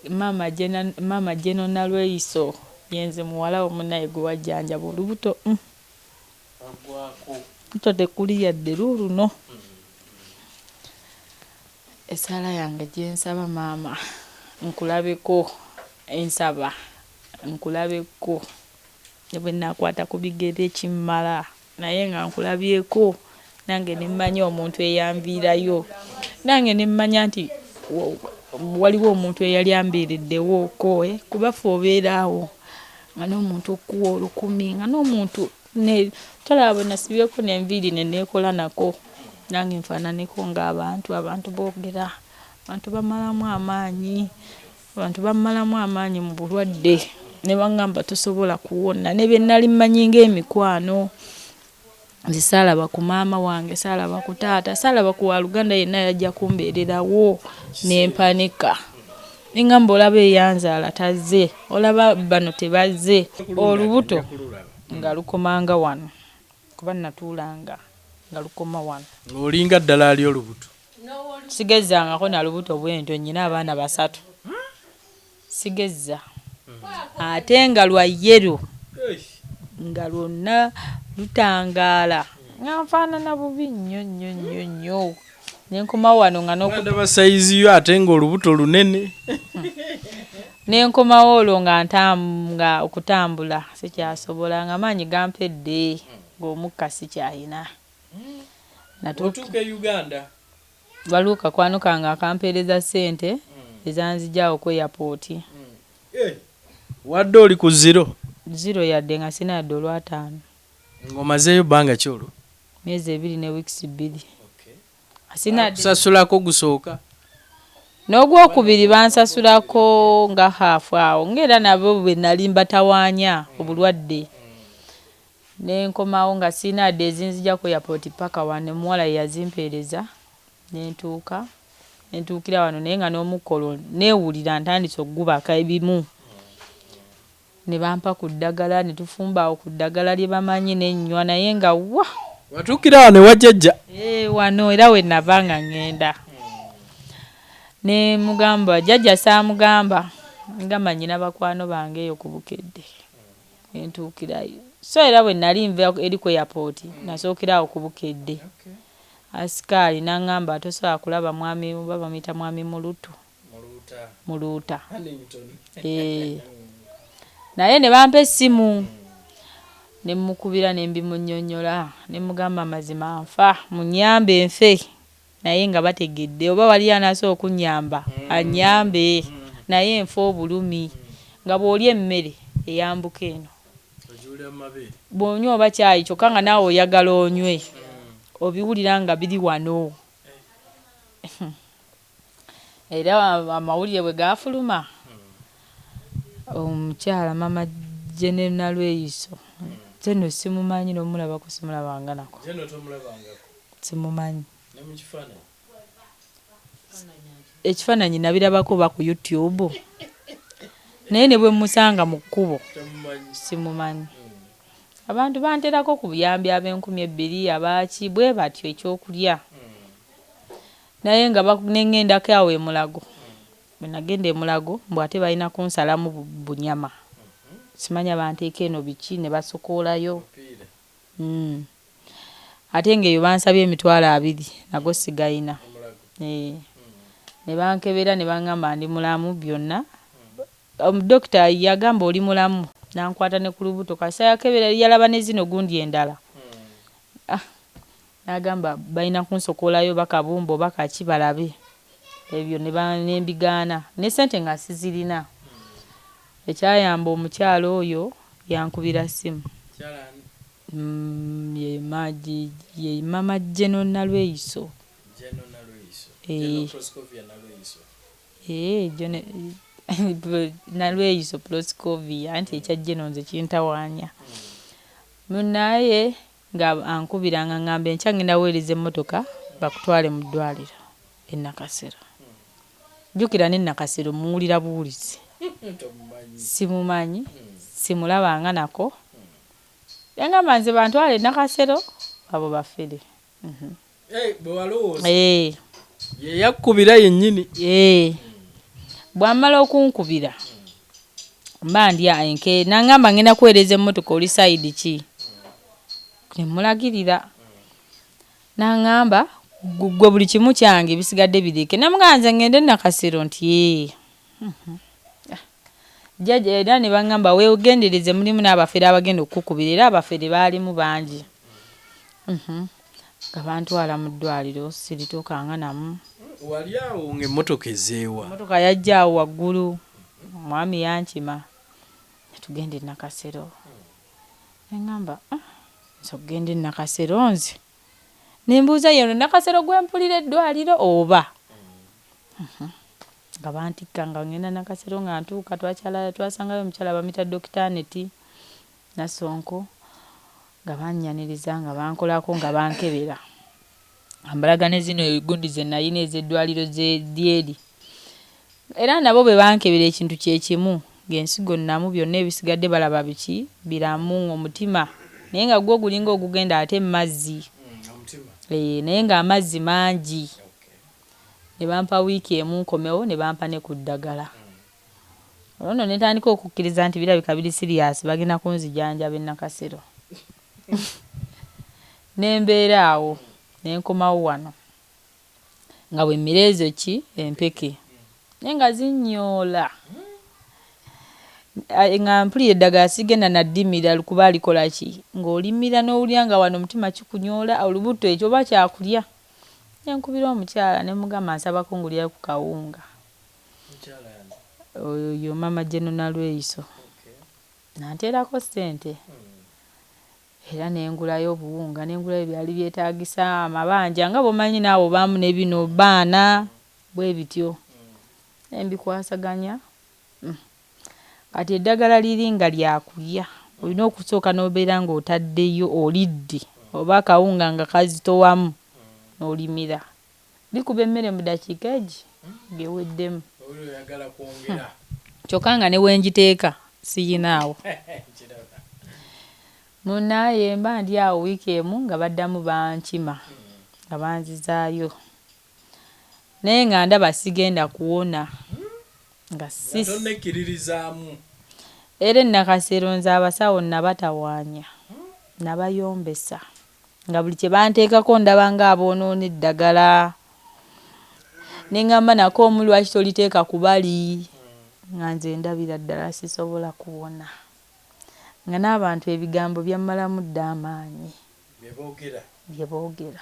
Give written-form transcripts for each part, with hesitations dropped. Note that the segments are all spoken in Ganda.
Maama Jena, maama Jeno Nalweyiso yenze muwala wo munnaye gwe wajjanjaba olubuto. Lubuto tekuli yadde luuluno. Essaala yange gye nsaba maama nkulabeko, nsaba nkulabeko ne bwe nnaakwata ku bigere kimmala naye nga nkulabyeko nange ne mmanya omuntu eyanviirayo nange ne mmanya nti waliwo omuntu eyali ambeereddewooko kuba ffe obeera awo nga n'omuntu okuwa olukumi nga n'omuntu tolaba bwe nasibyeko n'enviiri ne neekola nako nange nfaananeko ng'abantu, abantu boogera, abantu bamalamu amaanyi, abantu bammalamu amaanyi mu bulwadde ne baŋŋamba tosobola kuwona ne bye nnali mmanyi ng'emikwano. Nze saalaba ku maama wange, saalaba ku taata, saalaba ku waaluganda yenna yajja kumbeererawo ne mpanika. Ne ŋŋamba olaba eyanzaala tazze, olaba bano tebazze. Olubuto nga lukomanga wano kuba natuulanga nga lukoma wano. Ng'olinga ddala ali olubuto. Sigezzangako na lubuto bwentyo, nnyina abaana 3. Sigezza. Ate nga lwa yellow nga lwonna lutangaala nga nfaanana bubi nnyo nnyo nnyo nnyo. Ne nkomawo wano nga ndaba sayizi yo ate ng'olubuto lunene. Ne nkomawo olwo nga nga okutambula sikyasobola nga amaanyi gampedde ng'omukka sikyayina. Otuuka e Uganda. Waliwo kakwano kange akampeereza ssente ezanzigya awo ku airport. Wadde oli ku zero? Zero yadde nga sirina yadde olw'ataano. Ng'omazeeyo bbanga ki olwo? Myezi 2 ne weeks 2. Kusasulako gusooka? N'ogwokubiri bansasulako nga half awo ng'era nabo bwe nali mbatawaanya obulwadde. Ne nkomawo nga sirina yadde ezinzigya ku airport paka wano omuwala ye yazimpeereza ne ntuuka ne ntuukira wano naye nga n'omukka olwo neewulira ntandise okugubaka ebimu. Ne bampa ku ddagala ne tufumba awo ku ddagala lye bamanyi ne nnywa naye nga wa! Watuukira wano ewa jjajja? Wano era we nava nga ŋŋenda. Ne mugamba jjajja saamugamba ngamba nnyina bakwano bange eyo ku Bukedde. Ne ntuukirayo. So era bwe nali nva eri ku airport nasookera awo ku Bukedde. Asikaali n'aŋŋamba tosobola kulaba mwami oba bamuyita mwami Mulutu. Muluuta. Naye ne bampa essimu ne mmukubira ne mbimunnyonnyola ne mmugamba amazima nfa munnyambe nfe naye nga bategedde oba waliyo anaasobola okunnyamba annyambe naye nfa obulumi nga bw'olya emmere eyambuka eno. Bw'onywa oba caayi kyokka nga naawe oyagala onywe obiwulira nga biri wano. Era amawulire bwe gaafuluma omukyala maama Jene Nalweyiso nze nno simumanyi n'omulabako simulabanga nako. Simumanyi. Ekifaananyi nabirabako oba ku YouTube naye ne bwe mmusanga mu kkubo simumanyi. Abantu banterako ku buyambi ab'enkumi ebbiri abaaki bwe batyo ekyokulya. Naye nga ne ŋŋendako awo e Mulago. Bwe nagenda e Mulago mbu ate balina kunsalamu bunyama. Simanya banteeka eno biki ne basokoolayo. Ate ng'eyo bansabye 20,000 nago sigayina. Ne bankebera ne baŋŋamba ndi mulamu byonna. Dokita yagamba oli mulamu n'ankwata ne ku lubuto kasita yakebera yalaba ne zino gundi endala. N'agamba balina kunsokoolayo oba kabumba oba kaki balabe. Ebyo ne mbigaana ne ssente nga sizirina. Ekyayamba omukyala oyo yankubira ssimu. Ye maama Jeno Nalweyiso. Nalweyiso Proscovia anti ekya Jeno nze kintawaanya. Munnaye nga ankubira nga ŋŋamba enkya ŋŋenda kuweereza emmotoka bakutwale mu ddwaliro e Nakasero. Jjukira ne Nakasero muwulira buwulizi. Simumanyi, simulabanga nako. Yangamba nze bantwale e Nakasero abo bafere. Bwe walowooza. Ye yakkubira yennyini. Bw'amala okunkubira mba ndya enke nangamba ngenda kuweereza emmotoka oli sayidi ki, ne mmulagirira n'aŋŋamba ggwe buli kimu kyange ebisigadde bireke. Namugamba nze ŋŋende Nakasero nti ee. Jjajja era ne baŋŋamba weegendereze mulimu n'abafere abagenda okukukubira era abafere baalimu bangi. Nga bantwala mu ddwaliro sirituukanga namu. Wali awo ng'emmotoka ezzeewa? Emmotoka yajja awo waggulu, omwami yankima ne tugenda e Nakasero. Ne ŋŋamba ah nze okugenda e Nakasero nze? Ne mbuuza y'eno Nakasero gwe mpulira eddwaliro oba? Nga bantikka nga ŋŋenda Nakasero nga ntuuka twakyala twasangayo omukyala bamuyita Dokita Annet Nassonko nga bannyaniriza nga bankolako nga bankebera. Nga mbalaga ne zino egundi ze nalina ez'eddwaliro ly'eri. Era nabo bwe bankebera ekintu kye kimu ng'ensigo nnamu byonna ebisigadde balaba biki biramu omutima naye nga gwo gulinga ogugenda ate mu mazzi. Naye ng'amazzi mangi. Ne bampa wiiki emu nkomewo ne bampa ne ku ddagala. Olwo nno ne ntandika okukkiriza nti birabika biri siriyasi bagenda kunzijanjaba e Nakasero. Ne mbeera awo ne nkomawo wano nga bwe mmira ezo ki empeke naye nga zinnyoola. Nga mpulira eddagala sigenda na ddimira kuba likola ki ng'olimira n'owulira nga wano omutima kikunyoola olubuto ekyo oba kyakulya. Ne nkubira omukyala ne mmugamba nsaba kungulirayo ku kawunga. Oyo maama General Nalweyiso. N'anteerako ssente era ne ngulayo obuwunga ne ngulayo ebyali byetaagisa amabanja nga bw'omanyi naawe obaamu ne bino baana bwe bityo. Ne mbikwasaganya. Kati eddagala liri nga lyakulya olina okusooka n'obeera ng'otaddeyo olidde oba akawunga nga kazitowamu n'olimira. Likuba emmere mu ddakiika egi ng'eweddemu. Kyokka nga ne we ngiteeka siyinaawo. Munnaaye mba ndi awo wiiki emu nga baddamu bankima nga banzizaayo. Naye nga ndaba sigenda kuwona nga si. Tonnekkiririzaamu. Era e Nakasero nze abasawo nabatawaanya, nabayombesa nga buli kye banteekako ndaba ng'aboonoona eddagala. Ne ŋŋamba nako omu lwaki toliteeka ku bali nga nze ndabira ddala sisobola kuwona. Nga n'abantu ebigambo byammalamu dda amaanyi. Bye boogera. Bye boogera.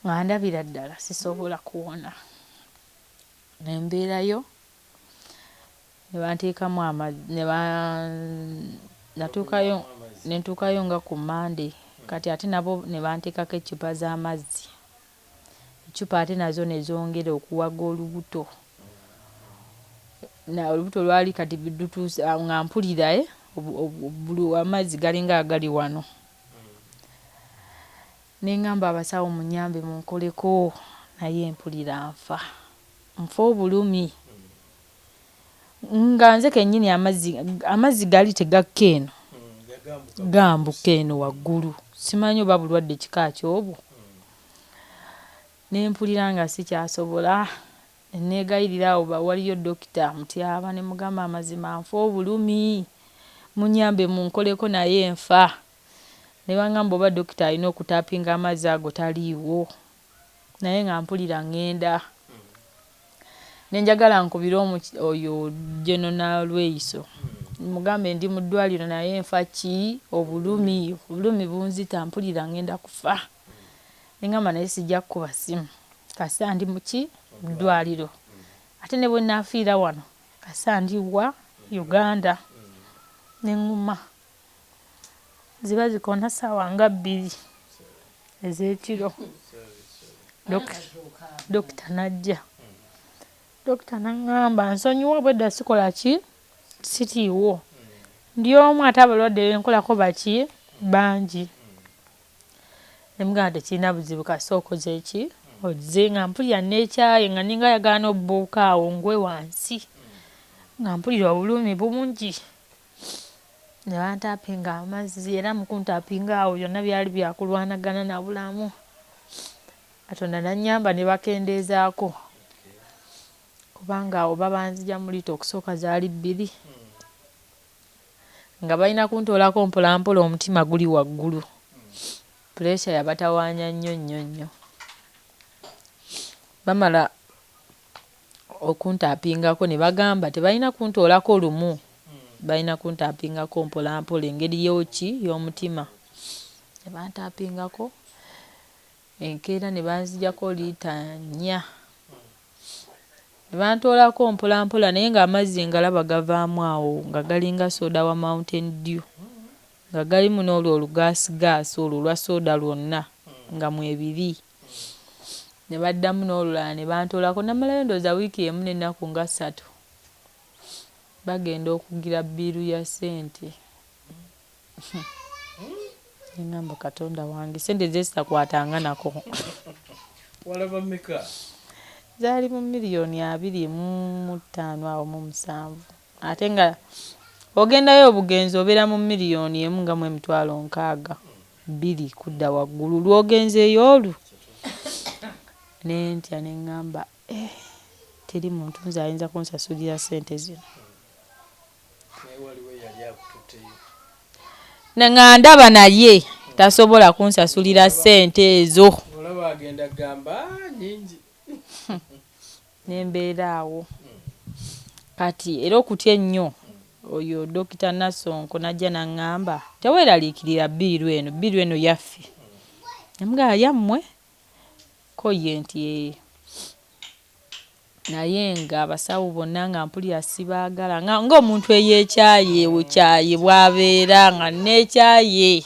Nga ndabira ddala sisobola kuwona. Ne mbeerayo ne banteekamu amazzi ne natuukayo ne ntuukayo nga ku Mmande kati ate nabo ne banteekako eccupa z'amazzi. Eccupa ate nazo ne zongera okuwaga olubuto. Olubuto lwali kati lutuuse nga mpulira amazzi galinga agali wano. Ne ŋŋamba abasawo munnyambe munkoleko naye mpulira nfa. Nfa obulumi. Nga nze kennyini amazzi gali tegakka eno. Gambuka eno waggulu. Simanyi oba bulwadde kika ki obwo. Ne mpulira nga sikyasobola. Ne neegayirira awo waliyo dokita Mutyaba ne mugamba amazima nfa obulumi. Munnyambe munkoleko naye nfa. Ne baŋŋamba oba dokita alina okutaapinga amazzi ago taliiwo. Naye nga mpulira ŋŋenda. Ne njagala nkubire oyo General Nalweyiso. Mugambe ndi mu ddwaliro naye nfa ki obulumi, obulumi bunzita mpulira ŋŋenda kufa. Ne ŋŋamba naye sijja kukuba ssimu kasita ndi mu ki mu ddwaliro. Ate ne bwe nnaafiira wano kasita ndi wa Uganda. Ne ŋŋuma. Ziba zikoona ssaawa nga bbiri ez'ekiro. Dokita n'ajja. Dokita n'aŋŋamba nsonyiwa obwedda sikola ki siriiwo. Ndi omu ate abalwadde be nkolako baki bangi. Ne mugamba tekirina buzibu kasita okoze ki ozze nga mpulira neekyaye nga nninga ayagala n'obbuuka awo ngwe wansi. Nga mpulira obulumi bungi. Ne bantaapinga amazzi era mu kuntaapinga awo byonna byali bya kulwanagana na bulamu. Katonda n'annyamba ne bakendeezaako. Kubanga awo babanzija mu liita okusooka zaali 2. Nga balina kuntoolako mpolampola omutima guli waggulu. Puleesa yabatawaanya nnyo nnyo nnyo. Bamala okuntaapingako ne bagamba tebalina kuntoolako lumu. Balina kuntaapingako mpolampola engeri y'oki y'omutima. Ne bantaapingako enkeera ne banzijako liita 4. Ne bantoolako mpolampola naye ng'amazzi ngalaba gavaamu awo nga galinga soda wa Mountain Dew. Nga galimu n'olwo olugaasigaasi olwo olwa soda lwonna nga mwebiri. Ne baddamu n'olulala ne bantoolako namalayo ndowooza wiiki emu n'ennaku nga 3. Bagenda okugira bbiiru ya ssente. Ne ŋŋamba Katonda wange ssente ze sitakwatanga nako. Walaba mmeka? Zaali mu miliyoni 25 awo mu 7. Ate nga ogendayo obugenzi obeera mu miliyoni 1 nga mu 60,000 2 kudda waggulu lw'ogenzeeyo olwo. Ne ntya ne ŋŋamba teri muntu nze ayinza kunsasulira ssente zino. Naye waliwo eyali akututteyo. Nga ndaba naye tasobola kunsasulira ssente ezo. Olaba agenda gamba nnyingi. Ne mbeera awo. Kati era okutya ennyo oyo Dokita Nassonko n'ajja n'aŋŋamba teweeraliikirira bbiiru eno yaffe. Ne mugamba yammwe? Ko ye nti ee. Naye ng'abasawo bonna nga mpulira sibaagala ng'omuntu eyeekyaye wekyaye bw'abeera nga neekyaye.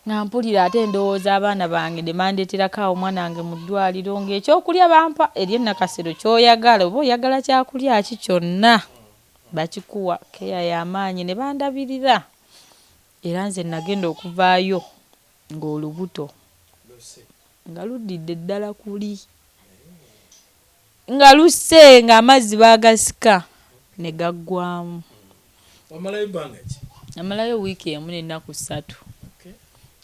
Nga mpulira ate ndowooza abaana bange ne bandeeterako awo omwana wange mu ddwaliro ng'ekyokulya bampa eri e Nakasero ky'oyagala oba oyagala kyakulya ki kyonna bakikuwa keya y'amaanyi ne bandabirira. Era nze nagenda okuvaayo ng'olubuto nga luddidde ddala kuli. Nga lusse ng'amazzi baagasika ne gaggwamu. Wamalayo bbanga ki? Namalayo wiiki 1 n'ennaku 3.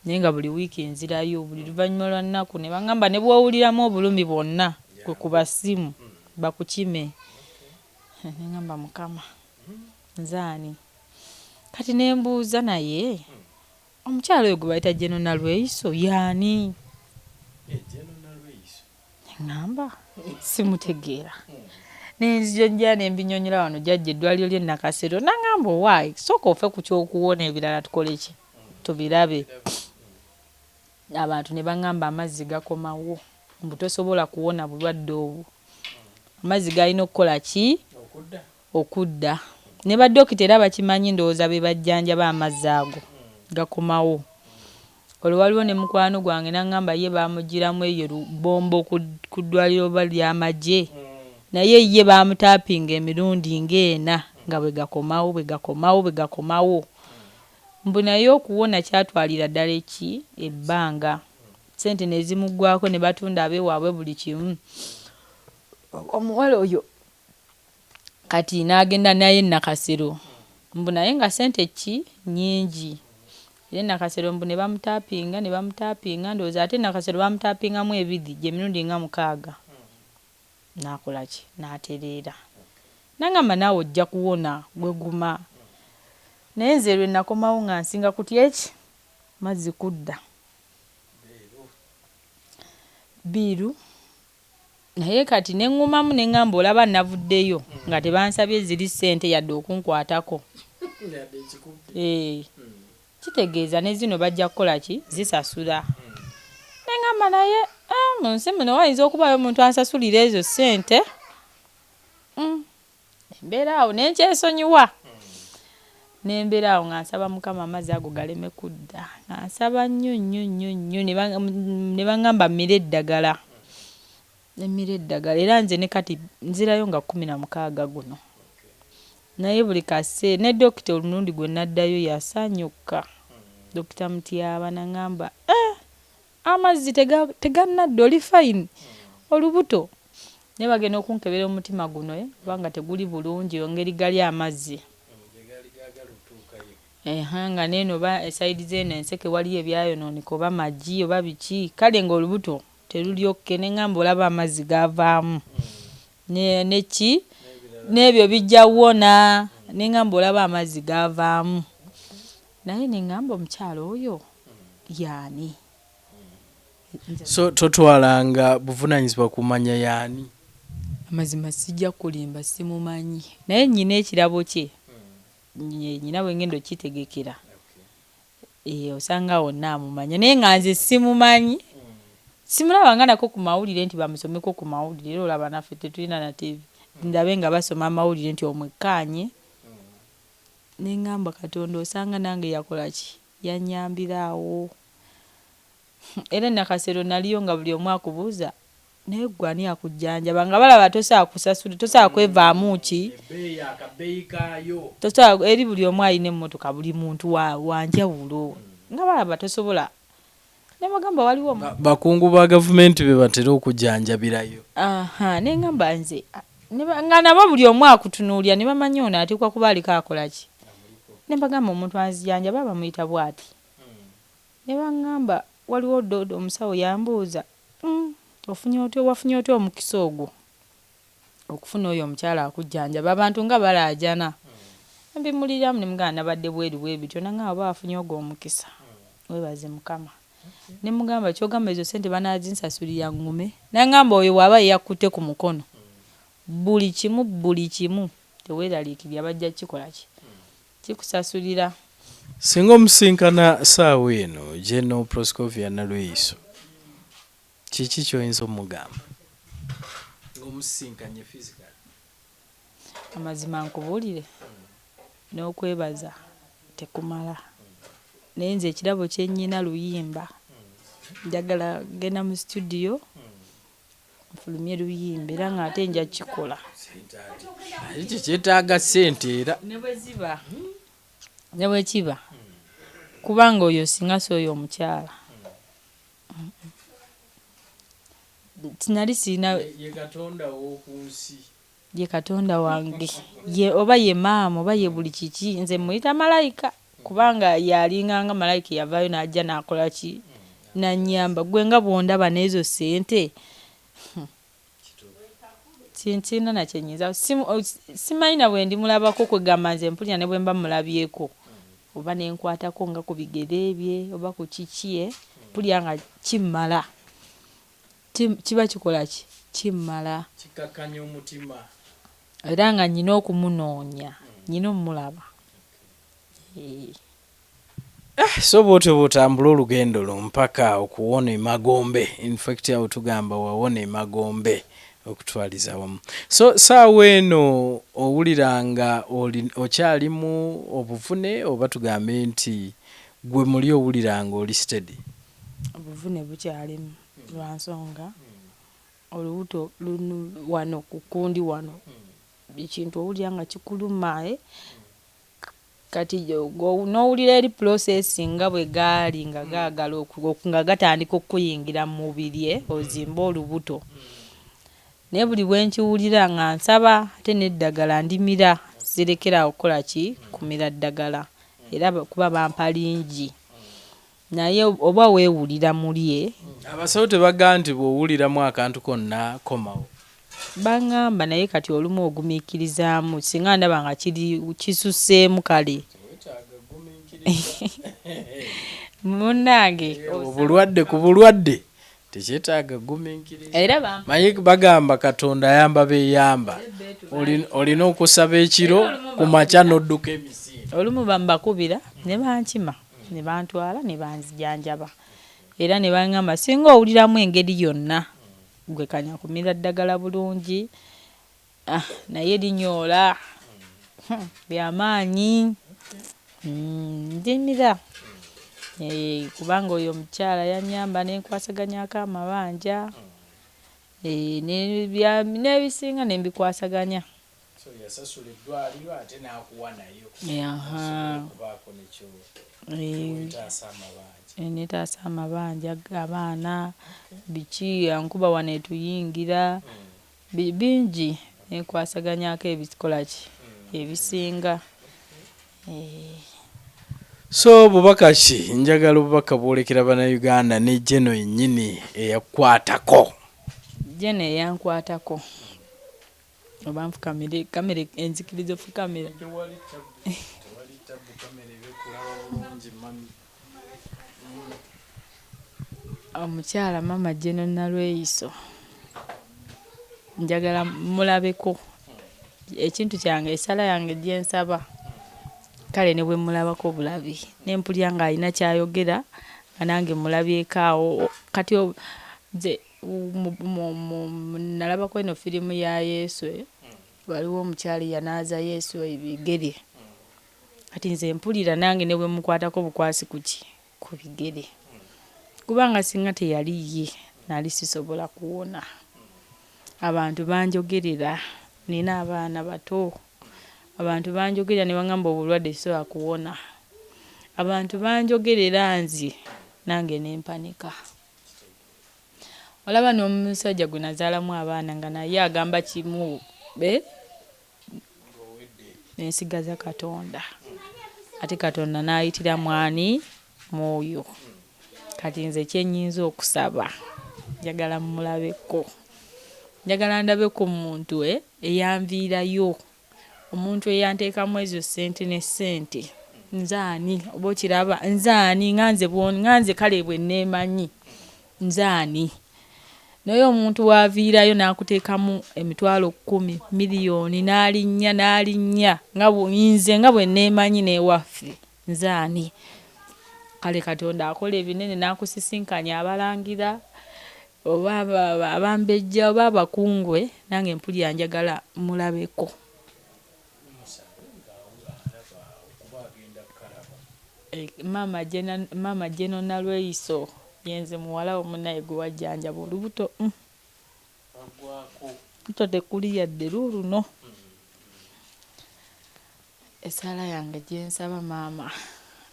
Naye nga buli wiiki nzirayo buli luvannyuma lwa nnaku ne baŋŋamba ne bw'owuliramu obulumi bwonna kwe kuba ssimu bakukime. Ne ŋŋamba Mukama nze ani? Kati ne mbuuza naye omukyala oyo gwe bayita General Nalweyiso y'ani? General Nalweyiso. Ne ŋŋamba simutegeera. Ne nzija njja ne mbinyonnyola wano jjajja eddwaliro ly'e Nakasero n'aŋŋamba owaaye sooka ofe ku ky'okuwona ebirala tukole ki? Tubirabe. Abantu ne baŋŋamba amazzi gakomawo mbu tosobola kuwona bulwadde obwo. Amazzi galina okukola ki? Okudda. Ne badokita era bakimanyi ndowooza be bajjanjaba amazzi ago gakomawo. Olwo waliwo ne mukwano gwange n'aŋŋamba ye baamuggyiramu eyo lubombo ku ddwaliro oba ly'amagye. Naye ye baamutaapinga emirundi ng'ena nga bwe gakomawo bwe gakomawo bwe gakomawo. Mbu naye okuwona kyatwalira ddala eki ebbanga. Ssente ne zimuggwaako ne batunda abeewaabwe buli kimu. Omuwala oyo kati n'agenda naye Nakasero. Mbu naye nga ssente ki nnyingi. Era Nakasero mbu ne bamutaapinga ndowooza ate Nakasero bamutaapingamu 2 gy'emirundi nga 6. N'akola ki? N'atereera. N'aŋŋamba naawe ojja kuwona gwe guma. Naye nze lwe nakomawo nga nsinga kutya eki? Mazzi kudda. Bbiiru. Naye kati ne ŋŋumamu ne ŋŋamba olaba navuddeyo nga tebansabye ziri ssente yadde okunkwatako. Kitegeeza ne zino bajja kukola ki? Zisasula. Ne ŋŋamba naye mu nsi muno wayinza okubaayo omuntu ansasulira ezo ssente. Embeera awo ne nkyesonyiwa. Ne mbeera awo nga nsaba Mukama amazzi ago galeme kudda. Nga nsaba nnyo nnyo nnyo nnyo ne baŋŋamba mmire eddagala. Ne mmira eddagala era nze ne kati nzirayo nga 16 guno. Naye buli kaseera ne dokita omulundi gwe naddayo yasanyuka. Dokita Mutyaba n'aŋŋamba amazzi tegannadda oli fine olubuto. Naye bagenda okunkebera omutima guno kubanga teguli bulungi engeri gali amazzi. Nga n'eno oba esayidi z'eno enseke waliyo ebyayonooneka oba magi oba biki kale ng'olubuto terulyokke ne ŋŋamba olaba amazzi gaavaamu. Neki n'ebyo bijja wona. Neŋŋamba olaba amazzi gavaamu, naye neŋŋamba omukyala oyo yaani? So totwalanga buvunanyizibwa kumanya yaani? Amazima sijja kulimba, simumanyi, naye nyina ekirabo kye, nyina bwe ngenda okitegekera. Osanga wonna amumanya, naye nga nze simumanyi, simulabanga nako ku mawulire nti bamusomeko ku mawulire. Era olaba naffe tetulina na TV ndabe nga basoma amawulire nti omwekkaanye. Neŋŋamba Katonda osanga nange yakola ki, yanyambira awo. Era Nakasero naliyo nga buli omu akubuuza, naye gwe ani akujjanjaba? Nga balaba tosobola kusasula, tosobola kwevaamu ki, tosobola. Eri buli omu alina emmotoka, buli muntu wanjawulo, nga balaba tosobola. Nebagamba waliwo bakungu ba gavumenti be batera okujjanjabirayo. Aha, neŋŋamba nze nga nabo buli omu akutunuulira ne bamanya ono ateekwa kuba aliko akola ki. Ne mbagamba omuntu anzijanjaba bamuyita bw'ati. Ne baŋŋamba waliwo doodo omusawo yambuuza, ofunye otya, wafunye otya omukisa ogwo okufuna oyo omukyala akujjanjaba? Abantu nga balaajana. Mbimuliramu ne mugamba nabadde bweru bwe bityo, naŋŋamba oba wafunye ogwo omukisa weebaze Mukama. Ne mugamba ky'ogamba ezo ssente banaazinsasulira ŋŋume? Naŋŋamba oyo bw'aba yeyakutte ku mukono buli kimu, buli kimu teweeraliikirira, bajja kikola ki, kikusasulira. Singa omusinkana saawa eno General Proscovia Nalweyiso, kiki ky'oyinza omugamba ng'omusisinkanye physically? Amazima nkubuulire, n'okwebaza tekumala, naye nze ekirabo kye nnyina luyimba. Njagala genda mu studio nfulumye luyimba, era ng'ate nja kikola. Ekyo kyetaaga ssente era. Ne bwe ziba, ne bwe kiba, kubanga oyo singa si oyo omukyala nali sirina. Ye Katonda w'oku nsi. Ye Katonda wange, ye oba ye maama oba ye buli kiki, nze muyita malayika, kubanga yalinganga malayika eyavaayo n'ajja n'akola ki, nannyamba. Gwe nga bw'ondaba n'ezo ssente sirina na kye nnyinza, simanyi na bwe ndimulabako. Kwegamba nze mpulira ne bwe mba mulabyeko oba ne nkwatako nga ku bigere bye oba ku kiki, mpulira nga kimmala, kiba kikola ki, kimmala. Kikakkanya omutima. Era nga nnyina okumunoonya, nnyina omulaba. So bw'otyo bw'otambula olugendo lwo mpaka okuwona emagombe. Infact awo tugamba wawona emagombe okutwaliza wamu. So saawa eno owulira nga okyalimu obuvune, oba tugambe nti gwe muli owulira nga oli steady? Obuvune bukyalimu, lwa nsonga olubuto wano ku kkundi wano ekintu owulira nga kikuluma. Kati n'owulira eri process nga bwe gaali nga gaagala nga gatandika okukuyingira mu mubiri, ozimbe olubuto. Naye buli bwe nkiwulira nga nsaba, ate n'eddagala ndimira, sirekera kukola ki, kumira ddagala, era kuba bampa lingi, naye oba weewulira muli. Abasawo tebagamba nti bw'owuliramu akantu konna komawo? Baŋŋamba, naye kati olumu ogumiikirizaamu, singa ndaba nga kiri kisusseemu kale munnange. Obulwadde ku bulwadde tekyetaaga gumiikiriza. Era manyi bagamba Katonda ayamba beeyamba. Olina okusaba ekiro, ku makya n'odduka emisinde. Olumu bambakubira ne bankima ne bantwala ne banzijanjaba, era ne baŋŋamba singa owuliramu engeri yonna gwe kanya kumira ddagala bulungi. Naye linyoola byamaanyi, ndimira, kubanga oyo omukyala yannyamba nenkwasaganyako amabanja, n'ebisinga ne mbikwasaganya. So yasasula eddwaliro ate n'akuwa nayo okubaako nekyo wetaasa amabanja. Netaasa amabanja, abaana biki, ankuba wano etuyingira bingi, nenkwasaganyako ebikola ki, ebisinga. So bubaka ki, njagala obubaka bwolekera Bannayuganda ne Geno yennyini eyakukwatako. Geno eyankwatako. Oba nfukamire kamera enzikiriza ofukamira. Omukyala Mama Jeno Nalweyiso njagala mulabeko ekintu kyange, essala yange gye nsaba, kale ne bwe mulabako bulabi ne mpulira ng'alina ky'ayogera nga nange mulabyeko awo. Kati nze nalabako eno firimu ya Yesu, waliwo omukyala eyanaaza Yesu ebigere. Kati nze mpulira nange ne bwe mukwatako bukwasi kuki ku bigere, kubanga singa teyali ye nali sisobola kuwona. Abantu banjogerera, nina abaana bato, abantu banjogerera ne baŋŋamba obulwadde sisobola kuwona. Abantu banjogerera nze nange ne mpanika. Olaba n'omusajja gwe nazaalamu abaana nga naye agamba kimu nensigaza Katonda, ate Katonda n'ayitira mwani mwoyo. Kati nze kyennyinza okusaba, njagala mmulabeko, njagala ndabe ku muntu eyanviirayo, omuntu eyanteekamu ezo ssente ne ssente. Nze ani? Oba okiraba nze ani? Nga nze nga nze kale bwe neemanyi nze ani? Naye omuntu w'aviirayo n'akuteekamu 10,000 miliyoni n'alinnya n'alinnya nga nze nga bwe neemanyi n'ewaffe nze ani? Kale Katonda akola ebinene n'akusisinkanya abalangira oba abambejja oba abakungwe, nange mpulira njagala mulabeko. Maama Jeno Nalweyiso yenze muwala wo munnaye gwe wajjanjaba olubuto. Lubuto tekuli yadde luuluno. Essaala yange gye nsaba maama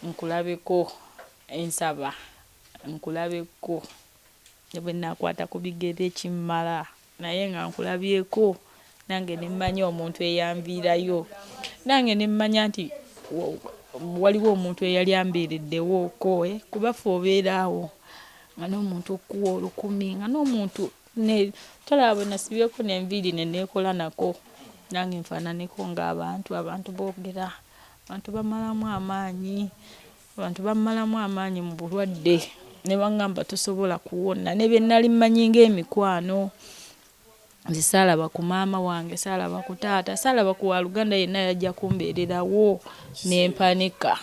nkulabeko, ensaba nkulabeko ne bwe nnaakwata ku bigere kimmala, naye nga nkulabyeko nange ne mmanya omuntu eyanviirayo, nange ne mmanya nti waliwo omuntu eyali ambeereddewooko, kuba ffe obeera awo nga n'omuntu okuwa 1000 nga n'omuntu tolaba bwe nasibyeko n'enviiri ne neekola nako nange nfaananeko ng'abantu. Abantu boogera, abantu bamalamu amaanyi, abantu bamalamu amaanyi mu bulwadde ne baŋŋamba tosobola kuwona, ne bye nali mmanyi ng'emikwano. Nze saalaba ku maama wange, saalaba ku taata, saalaba ku waaluganda yenna yajja kumbeererawo ne mpanika.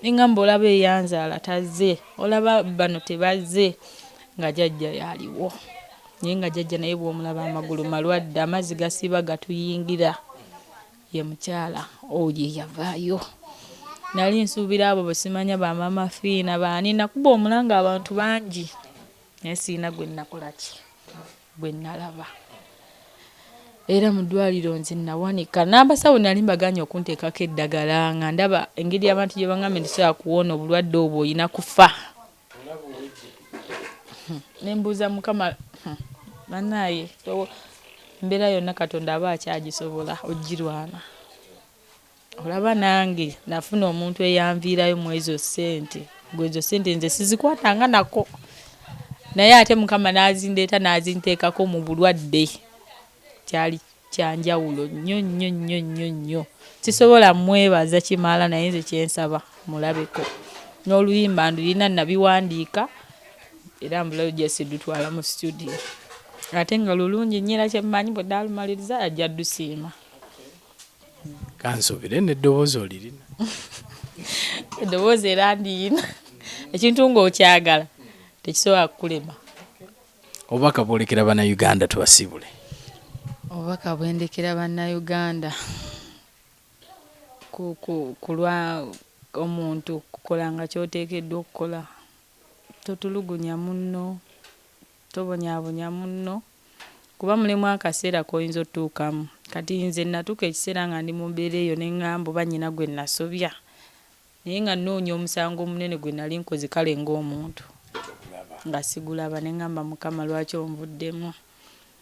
Ne ŋŋamba olaba eyanzaala tazze, olaba bano tebazze, nga jjajja y'aliwo. Naye nga jjajja naye bw'omulaba amagulu malwadde, amazzi gasiiba gatuyingira, ye mukyala oyo eyavaayo. Nali nsuubira abo bwe simanya ba Maama Fiina baani, nakuba omulanga abantu bangi naye sirina gwe nnakola ki gwe nnalaba. Era mu ddwaliro nze nawanika n'abasawo nali mbagaanye okunteekako eddagala nga ndaba engeri abantu gye baŋŋambye nti tosobola kuwona obulwadde obwo olina kufa. Ne mbuuza Mukama, bannaaye embeera yonna Katonda aba akyagisobola ogirwana. Olaba nange nafuna omuntu eyanviirayo mu ezo ssente, gwe ezo ssente nze sizikwatanga nako, naye ate Mukama n'azindeeta n'azinteekako mu bulwadde. Kyali kya njawulo nnyo nnyo nnyo nnyo nnyo. Sisobola mwebaza kimala, naye nze kye nsaba mulabeko. N'oluyimba ndulina nabiwandiika era mbulayo gye sidutwala mu studio, ate nga lulungi nnyo era kye mmanyi bwe nnaalumaliriza ajja ddusiima. Kansuubire n'eddoboozi olirina. Eddoboozi era ndiyina. Ekintu ng'okyagala tekisobola kukulema. Obubaka bw'olekera Bannayuganda tubasiibule. Obubaka bwe ndekera Bannayuganda ku lwa omuntu kukola nga ky'oteekeddwa okukola. Totulugunya munno, tobonyaabonya munno, kuba mulimu akaseera k'oyinza otutuukamu. Kati nze natuuka ekiseera nga ndi mu mbeera eyo ne ŋŋamba oba nnyina gwe nasobya, naye nga nnoonya omusango omunene gwe nali nkoze kale ng'omuntu nga sigulaba, ne ŋŋamba Mukama lwaki onvuddemu.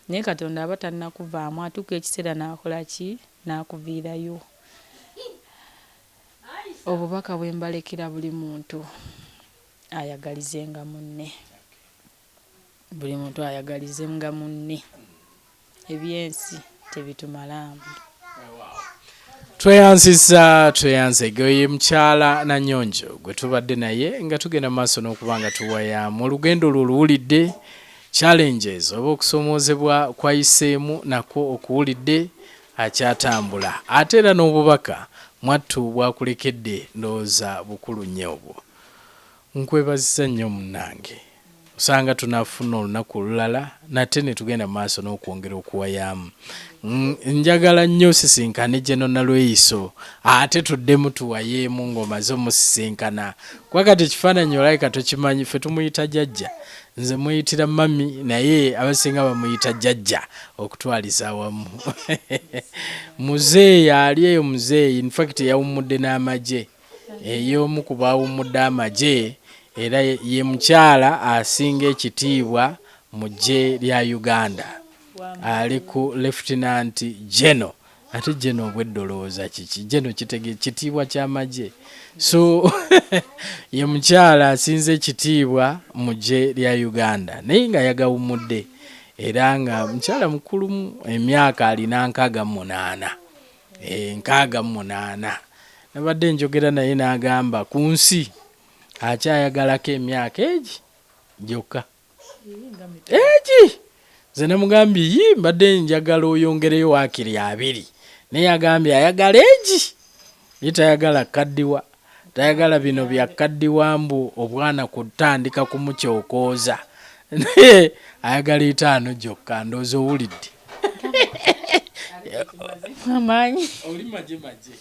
Naye Katonda aba tannakuvaamu, atuuka ekiseera n'akola ki? N'akuviirayo. Obubaka bwe mbalekera buli muntu ayagalizenga munne. Buli muntu ayagalizenga munne. Ebyensi Tebitumalaamu. Tweyanziza tweyanzege oyo ye mukyala Nanyonjo gwe tubadde naye nga tugenda mu maaso n'okuba nga tuwayaamu olugendo lwo oluwulidde challenges oba okusoomoozebwa kwayiseemu nakwo okuwulidde akyatambula ate era n'obubaka mwattu bwakulekedde ndowooza bukulu nnyo obwo. Nkwebazizza nnyo munnange. Osanga tunafuna olunaku olulala nate netugenda mu maaso n'okwongera okuwayaamu. Njagala nnyo osisinkane General Nalweyiso ate tuddemu tuwayeemu ng'omaze omusisinkana kuba kati ekifaananyi olabika tokimanyi ffe tumuyita jajja nze muyitira mummy naye abasinga bamuyita jajja okutwaliza awamu. Muzeeyi ali eyo muzeeyi infact yawummudde n'amagye. Ey'omu ku baawummudde amagye era ye mukyala asinga ekitiibwa mu ggye lya Uganda. Ali ku Lieutenant General. Ate General obwedda olowooza kiki? General kitege kitiibwa ky'amagye. So ye mukyala asinze ekitiibwa mu ggye lya Uganda naye nga yagawummudde era nga mukyala mukulumu emyaka alina 68. 68. Nabadde njogera naye n'agamba ku nsi akyayagalako emyaka egi gyokka. Egi! Nze namugambye yii mbadde njagala oyongereyo waakiri abiri naye yagambye ayagala egi. Ye tayagala kukaddiwa, tayagala bino bya kukaddiwa mbu obwana kutandika kumukyokooza naye ayagala etaano gyokka ndowooza owulidde. Amaanyi. Oli maje maje.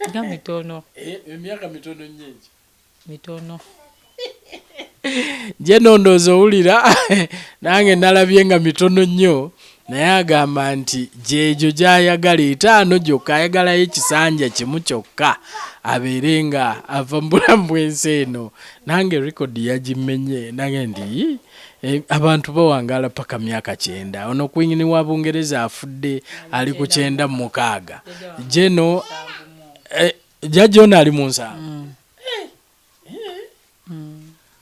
Nga mitono. Emyaka mitono nnyo egyo. Mitono. Nje no ndowooza owulira nange nalabye nga mitono nnyo naye agamba nti gyegyo gy'ayagala etaano gyokka ayagalayo ekisanja kimu kyokka abeere nga ava mu bulamu bw'ensi eno nange rekodi yagimenye nange nti abantu bawangaala paka myaka 90 ono kwini wa Bungereza afudde ali ku 96 jeno jajja ono ali mu 70.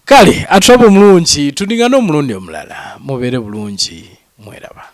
Kale atulaba omulungi tudingana omulundi omulala mubeere bulungi mweraba.